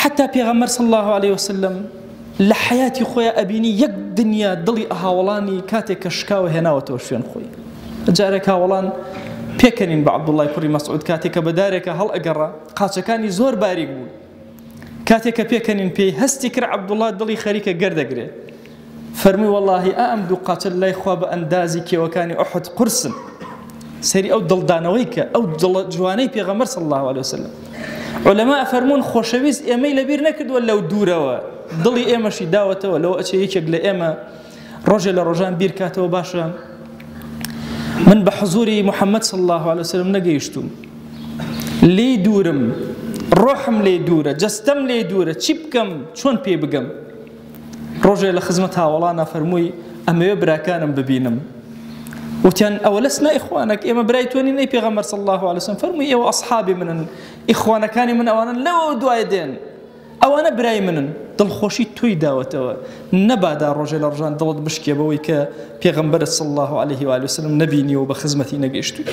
حتا پێغەمبەر صلی الله علیه وسلم لە حەیاتی خۆیا ئەبینی یەک دنیا دڵی هاوەڵانی کاتێک کە شکاوە هێناوەتەوە شوێن خۆی. جارێک هاوەڵان پێکەنین بە عەبدوڵڵای کوڕی مەسعود کاتێک کە بە دارێکە هەڵئەگەڕا، قاچەکانی زۆر باریک بوون. کاتێک کە پێکەنین پێی هەستی کرد عەبدوڵڵا دڵی خەریکە گەردەگرێ. فەرمووی وەڵاهی ئا ئەم دوو قاچە لای خوا بە ئەندازی کێوەکانی ئوحد قورسن. سەیری ئەو دڵدانەوەی کە ئەو دڵە جوانەی پێغەمبەر صلی الله علیه وسلم. علەما ئەفەرموون خۆشەویست ئێمەی لەبیر نەکردووە لەو دوورەوە دڵی ئێمەشی داوەتەوە لەوە ئەچێ یەکێک لە ئێمە ڕۆژێ لە ڕۆژان بیر کاتەوە باشە من بە حزوری محەممەد صلی الله علیه وسلم نەگەیشتوم لێی دوورم ڕۆحم لێ دوورە جەستەم لێ دوورە چی بکەم چۆن پێ بگەم ڕۆژێ لە خزمەت هاوەڵانا فەرمووی ئەمەوێ براکانم ببینم وتیان ئەوە لەسنا ئیخوانەک ئێمە برای تۆ نین ئەی پێغەمبەر صلی الله علیه وسلم فەرمووی ئێوە ئەصحابی منن ئیخوانەکانی من ئەوانن لەوە دوای دێن ئەوانە برای منن دڵخۆشی تۆی داوەتەوە نەبادا ڕۆژێ لە ڕۆژان دڵت بشکێ بەوەی کە پێغەمبەرت صلی الله علیه و آله وسلم نەبینی و بە خزمەتی نەگەیشتووی.